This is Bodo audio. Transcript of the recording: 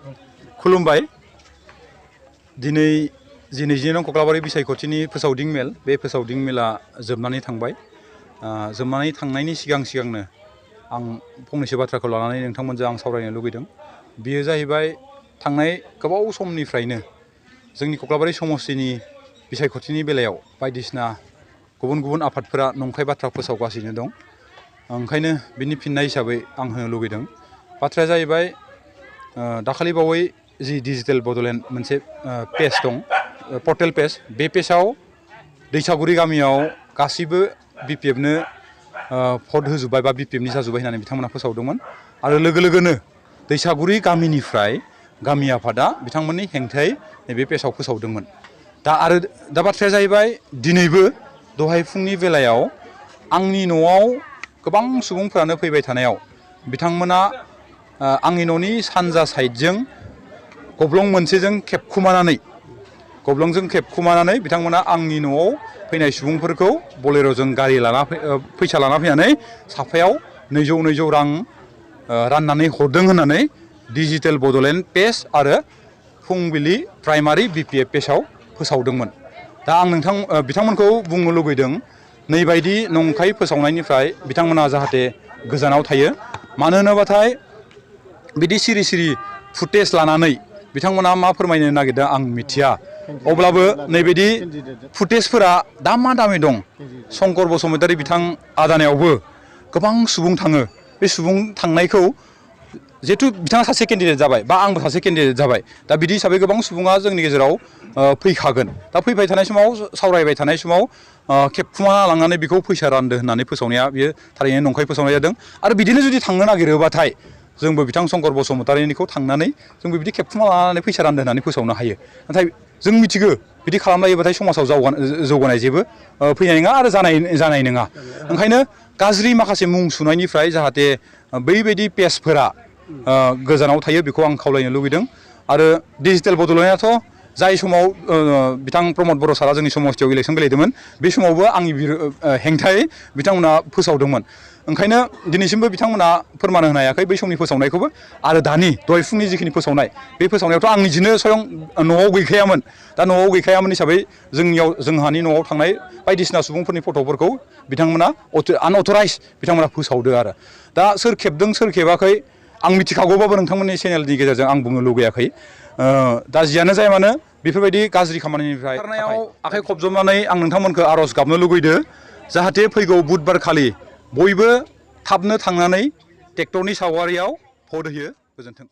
खुलुमबाय दिनै 22 नं कक्लाबारि बिसायख'थिनि फोसावदिं मेल बे फोसावदिं मेला जोबनानै थांबाय जोबनानै थांनायनि सिगांनो आं फंनैसो बाथ्राखौ लानानै नोंथांमोनजों आं सावरायनो लुबैदों बेयो जाहैबाय थांनाय गोबाव समनिफ्रायनो जोंनि कक्लाबारि समस्तिनि बिसायख'थिनि बेलायाव बायदिसिना गुबुन आफादफोरा नंखाय बाथ्रा फोसावगासिनो दं ओंखायनो बिनि फिननाय हिसाबै आं होनो लुबैदों बाथ्राया जाहैबाय दाखालि बावै जि डिजिटेल बड'लेण्ड मोनसे पेज दं पर्टेल पेज बे पेजाव दैसागुरि गामियाव गासिबो बिपिएफनो भट होजोब्बाय बा बिपिएफनि जाजोब्बाय होननानै बिथांमोना फोसावदोंमोन आरो लोगो दैसागुरि गामिनिफ्राय गामि आफादा बिथांमोननि हेंथायै नैबे पेजाव फोसावदोंमोन दा बाथ्राया जाहैबाय दिनैबो दहाय फुंनि बेलायाव आंनि न'आव गोबां सुबुंफोरानो फैबाय थानायाव बिथांमोना आंनि न'नि सानजा साइडजों गब्लं मोनसेजों खेबखुमानानै बिथांमोना आंनि न'आव फैनाय सुबुंफोरखौ बलेर'जों गारि लाना फैसा लाना फैनानै साफायाव 200 रां राननानै हरदों होननानै डिजिटेल बड'लेण्ड पेज आरो फुंबिलि प्राइमारि बिपिएफ पेजाव फोसावदोंमोन दा आं बिथांमोनखौ बुंनो लुबैदों नैबायदि नंखाय फोसावनायनिफ्राय बिथांमोना जाहाथे गोजानाव थायो मानो होनोबाथाय बिदि सिरि फुटेज लानानै बिथांमोना मा फोरमायनो नागिरदों आं मिथिया अब्लाबो नैबायदि फुटेजफोरा दामी दं शंकर बसुमतारी बिथां आदानायावबो गोबां सुबुं थाङो बे सुबुं थांनायखौ जिहेतु बिथाङा सासे केन्डिडेट जाबाय बा आंबो सासे केन्डिडेट जाबाय दा बिदि हिसाबै गोबां सुबुङा जोंनि गेजेराव फैखागोन दा फैबाय थानाय समाव सावरायबाय थानाय समाव खेबखुमाना लांनानै बेखौ फैसा रानदो होननानै फोसावनाया बेयो थारैनो नंखाय फोसावनाय जादों आरो बिदिनो जुदि थांनो नागिरोबाथाय जोंबो बिथां शंकर बसुमतारीनिखौ थांनानै जोंबो बिदि खेबखुमा लानानै फैसा रानदो होननानै फोसावनो हायो नाथाय जों मिथिगौ बिदि खालामलायोबाथाय समाजाव जौगानाय जेबो फैनाय नङा आरो जानाय नङा ओंखायनो गाज्रि माखासे मुं सुनायनिफ्राय जाहाथे बैबायदि पेजफोरा गोजानाव थायो बेखौ आं खावलायनो लुबैदों आरो डिजिटेल बड'लेण्डआथ' जाय समाव बिथां प्रमद बर' सारा जोंनि समस्तियाव इलेक्सन गेलेदोंमोन बे समावबो आंनि हेंथायै बिथांमोना फोसावदोंमोन ओंखायनो दिनैसिमबो बिथांमोना फोरमान होनो हायाखै बै समनि फोसावनायखौबो आरो दानि दहाय फुंनि जिखिनि फोसावनाय बे फोसावनायावथ' आं निजिनो स्वयं न'आव गैखायामोन दा न'आव गैखायामोन हिसाबै जोंहानि न'आव थांनाय बायदिसिना सुबुंफोरनि फट'फोरखौ बिथांमोना आनअथराइज बिथांमोना फोसावदो आरो दा सोर खेबदों सोर खेबाखै आं मिथिखागौबाबो नोंथांमोननि चेनेलनि गेजेरजों आं बुंनो लुगैयाखै दा जियानो जाया मानो बेफोरबायदि गाज्रि खामानिनिफ्राय आखाइ खबजबनानै आं नोंथांमोनखौ आर'ज गाबनो लुगैदो जाहाथे फैगौ बुधबार खालि बयबो थाबनो थांनानै ट्रेक्टरनि सावगारियाव भट होयो गोजोन्थों।